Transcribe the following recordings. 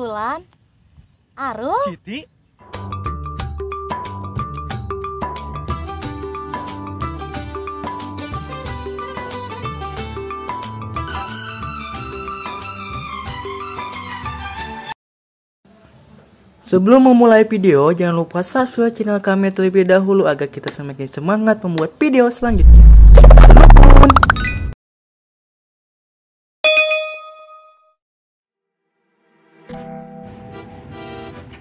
Wulan, Arul, Siti. Sebelum memulai video, jangan lupa subscribe channel kami terlebih dahulu agar kita semakin semangat membuat video selanjutnya.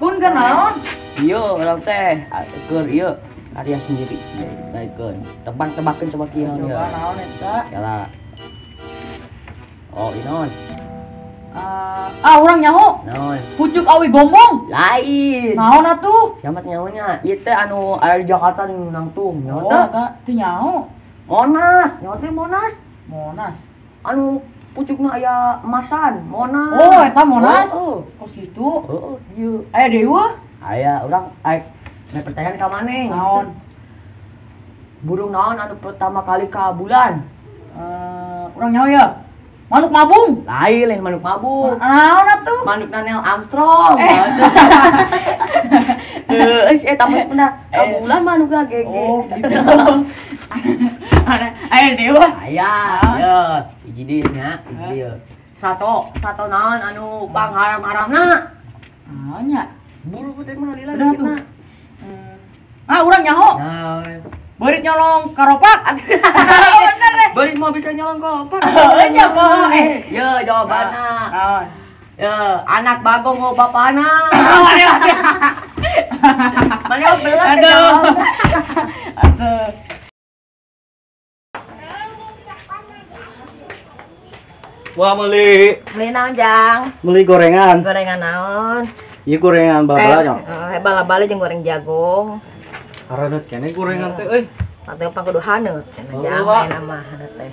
Pun kan naon? Iya, urang teh keur ieu karya sendiri. Baikeun. Tebak-tebakeun coba kieu. Coba naon eta? Yala. Oh, ieu naon? Urang nyaho. Naon? Pucuk awi gombong. Lain. Naon atuh? Siapa nyahonya? Ieu teh anu aya di Jakarta nu nangtung. Nyaho teh? Oh, teu nyaho. Monas, nyaho teh Monas. Monas. Anu pucukna aya emasan, Monas. Oh, eta Monas. Heeh. Kos kitu? Heeh, ieu. Aya deui? Aya, urang aek mere pertanyaan ka maneh. Naon? Burung naon anu pertama kali ka bulan? Urang nyaho ya. Manuk mabung. Lain, lain manuk mabung. Naon atuh? Manuk Neil Armstrong. Heeh, eta mah pernah ka bulan manuk gege. Oh, gitu. Aya deui. Aya, ye, hiji deui nya, hiji deui. Sato, sato naon anu pangharam-haramna? Naon nya? Buru teh mah lila tuh. Ah, urang nyaho. Naon? Beurit nyolong karopak. Bener deh. Beurit mau bisa nyolong karopak. Heeh nya mah. Ye, jawabanna. Naon? Ye, anak bagong mau bapana. Mana belah. Aduh. Aduh. Wah, meuli. Meuli naon, Jang? Meuli gorengan. Gorengan naon? Ieu gorengan bala-bala nya. Heeh, bala-bala jeung goreng jagung. Hareut keneh gorengan teh euy. Teh pan kudu haneut cenah Jang, ayeuna mah haneut teh.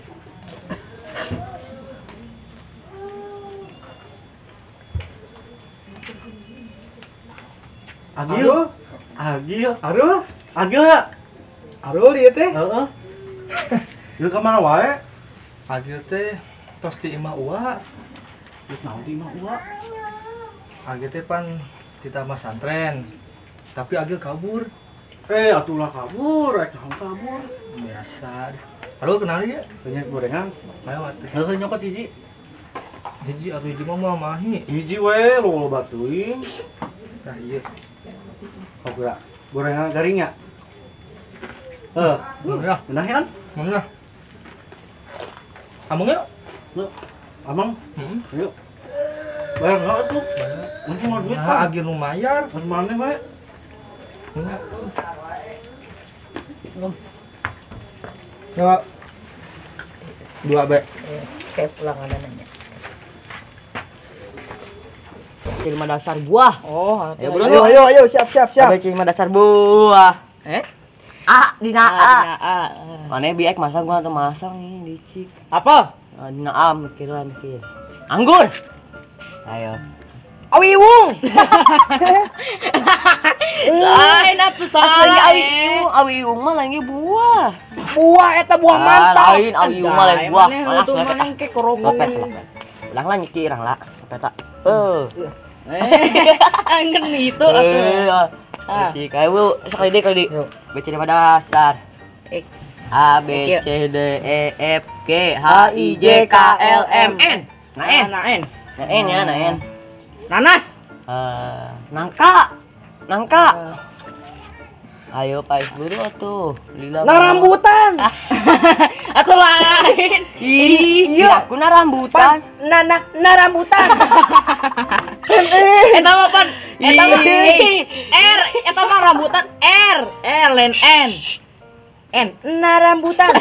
Agil. Agil, Arul, Agil ya? Arul ieu teh? Heeh. Ieu ka mana wae? Agil teh tos di imah uwa. Geus naon di imah uwa? Agil teh pan di taman santren. Tapi Agil kabur. Atulah kabur, rek naon kabur. Biasa. Arul kenal ieu? Banyak gorengan. Ayo atuh. Heuh nyokot hiji. Hiji atuh hiji mah moal mahi. Hiji we loba teuing. Tah ieu. Oh, geura. Gorengan garingnya. Heuh, beunah. Beunah kan? Beunah. Ameng yuk. Yuk. Ameng? Yuk. Bayar enggak atuh? Untung mah duit kan. Agil nu mayar. Mana bae? Yuk. 2 B. Kayak pulang ada nanya. C5 dasar buah. Oh, ayo, ayo, ayo, ayo, siap, siap, siap. ABC 5 dasar buah. A, dina A. A. Mana biek masak gua atau masak nih licik. Apa? Dina A mikir lah mikir. Anggur. Ayo. Awi wung. Lain atuh salah. Lagi awi iwung, awi iwung mah lagi buah. Buah eta buah mantap. Lain awi iwung mah lain buah. Malah maneh ke korong. Lepet, lepet. Ulang lah nyiki urang lah. Lepet tak. Anggen itu atuh. Licik, ayo sekali deh kali. B C D pada dasar. A B C D E F G H I J K L M N. Nah N. Nah N. Nah N ya, nah N. Nanas. Nangka. Nangka. Ayo Pak buru atuh. Lila. Nah rambutan. Atuh lain. Ih, aku na rambutan. Na na na rambutan. Eta mah pan. Eta mah R, eta mah rambutan R, R lain N. N. Na rambutan.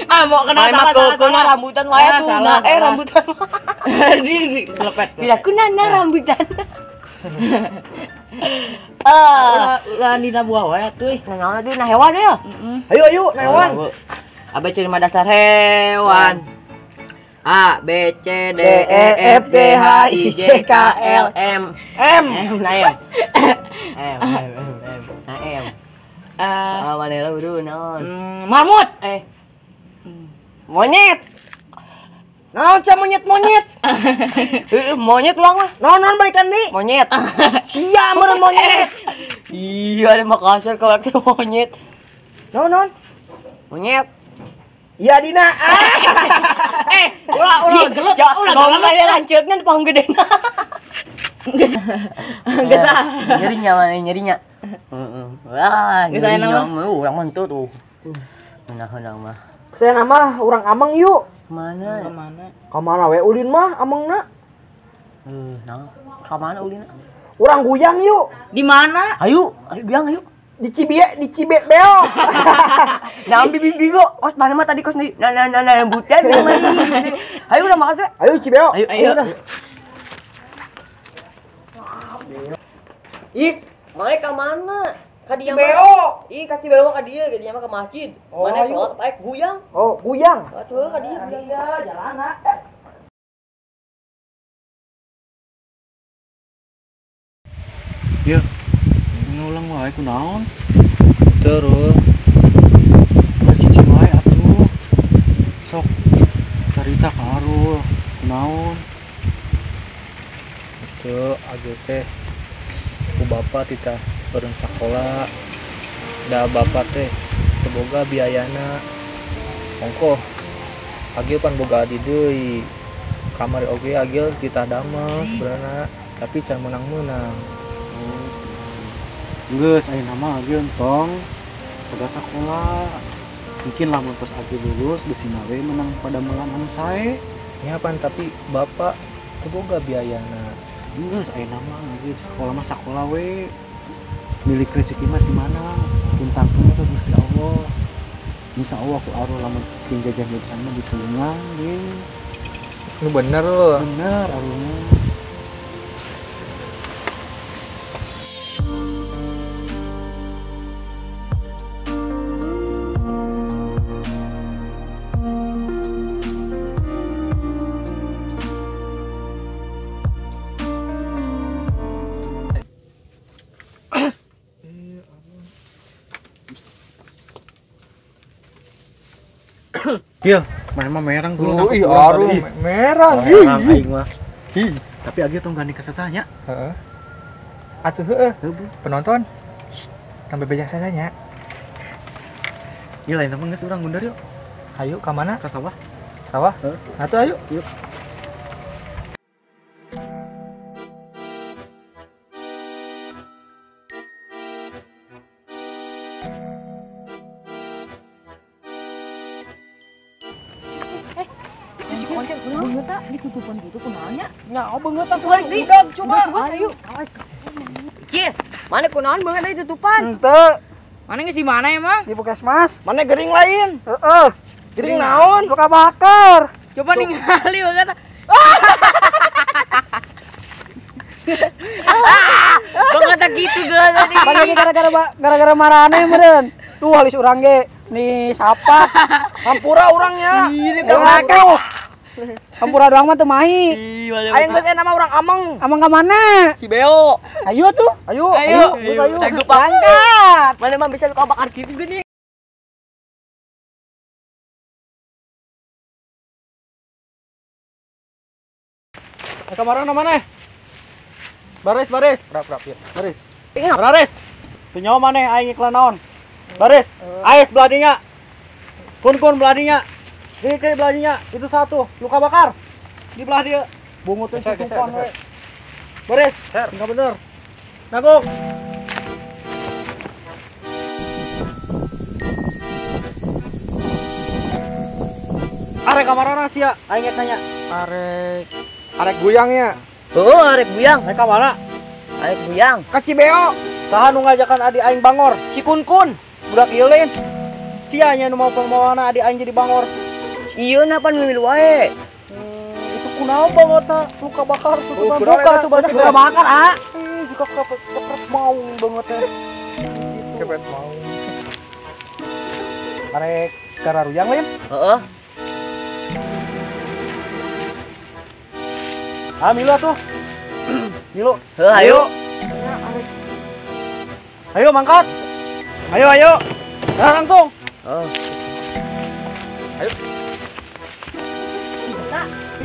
Ah, mau kena salah salah. Kuna rambutan wae tuh. Nah, rambutan. Di selepet. Bila kuna na rambutan. Ulah dina buah wae atuh. Nah, naon atuh nah hewan ya. Ayo ayo nah hewan. A B C 5 dasar hewan. A B C D E F G H I J K L M M M nah M M M M nah M. Mana lah buru naon? Marmut. Monyet. Naon sia monyet-monyet? Heeh, monyet ulang mah. Naon naon balikan deui? Monyet. Sia meureun monyet. Iya, ada Makassar kalau teh monyet. Naon naon? Monyet. Iya Dina. Ulah ulah gelut, ulah gelut. Mana lanceutna di pahong gedena. Geus. Geus ah. Nyerinya mana nyerinya. Heeh. Wah, geus aya nama urang mah henteu tuh. Nah, mah. Saya nama urang amang yuk. Mana? Kemana? Kamana we ulin mah amangna? Nah, kamana ulina? Urang guyang yuk. Di mana? Ayo, ayo guyang ayo. Di Cibie, di Cibebeo. Nah, bibi bigo, kos mana mah tadi kos nih. Nah, nah, nah, nah, butan. Ayo udah makan tuh. Ayo Cibeo. Ayo, ayo. Is, mana ka mana? Ka dieu mah. Ih, ka Cibeo ka dieu, ka dieu mah ka masjid. Mana sholat paek guyang. Oh, guyang. Atuh ka dieu. Iya, jalan. Iya. Ngulang wae kunaon? Terus cicing wae atuh. Sok carita ka Arul, kunaon? Teu ageu teh ku bapak titah bareng sakola. Da bapak teh teu boga biayana. Ongkoh agil pan boga adi deui. Kamari oge agil titah damel sebenarna, tapi can menang-menang. Geus ayeuna mah agil entong pada sakola. Mungkin lamun tos agil lulus geusina we menang padamelan anu sae. Nya pan tapi bapak teu boga biayana. Geus ayeuna mah agil sekolah mah sakola we. Milik rezeki mah di mana? Tuntangkeun ka Gusti Allah. Insyaallah ku Arul lamun ting jajan jajan mah ditulungan ge. Nu bener lo. Bener Arul mah. Iya, mana mah merang dulu. Oh, iya, arum merang. Merang aing mah. Tapi agil tong gandeng kesesahnya. Heeh. Atuh heeh. Penonton. Sampai bejak sasanya. Iya, lain apa geus urang gundar yuk. Ayo ka mana? Ka sawah. Sawah? Heeh. Atuh ayo. Yuk. Ditutupan gitu kunaon nya? Nya beungeut atuh budak coba. Ayo. Cil, mana kunaon beungeut deui tutupan? Henteu. Mana geus di mana emang? Di puskesmas. Mana gering lain? Heeh. Gering naon? Luka bakar. Coba ningali beungeut. Beungeut gitu geus tadi. Mana gara-gara marane meureun. Tuh halis urang ge nih sapa. Hampura urangnya. Ih, hampura doang mah teu mahi. Aing geus nama urang ameng. Ameng ka mana? Cibeo. Ayo tuh. Ayo, ayo. Geus ayo. Berangkat. Mana mah bisa luka bakar gitu geuning. Kamarana maneh? Baris, baris. Rap, rap, ya. Baris. Baris. Teu nyaho maneh aing iklan naon? Baris. Ais belah dinya. Kun-kun belah dinya. Kiri belah dinya. Itu satu, luka bakar. Di belah dia. Bungut teh tutupan we. Baris. Enggak bener. Nanggung. Arek kamarana sia? Aing nanya. Arek arek guyangnya. Oh, arek guyang. Arek kamana? Arek guyang. Ka Cibeo. Saha nu ngajakan adi aing bangor? Si Kun-kun. Budak ieu lain. Sia nya nu mau pemawana adi aing jadi bangor. Ieu na pan mimilu wae. Itu kunaon bangetna luka bakar tutupan buka coba sih luka bakar ah. Ih, jika kepret maung banget teh. Gitu. Kepret maung. Arek kararuyang lain? Heeh. Ah, Milo tuh. Milo. Heuh, ayo. Ayo mangkat. Ayo, ayo. Nah, langsung. Oh. Ayo.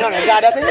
Enggak ada tuh.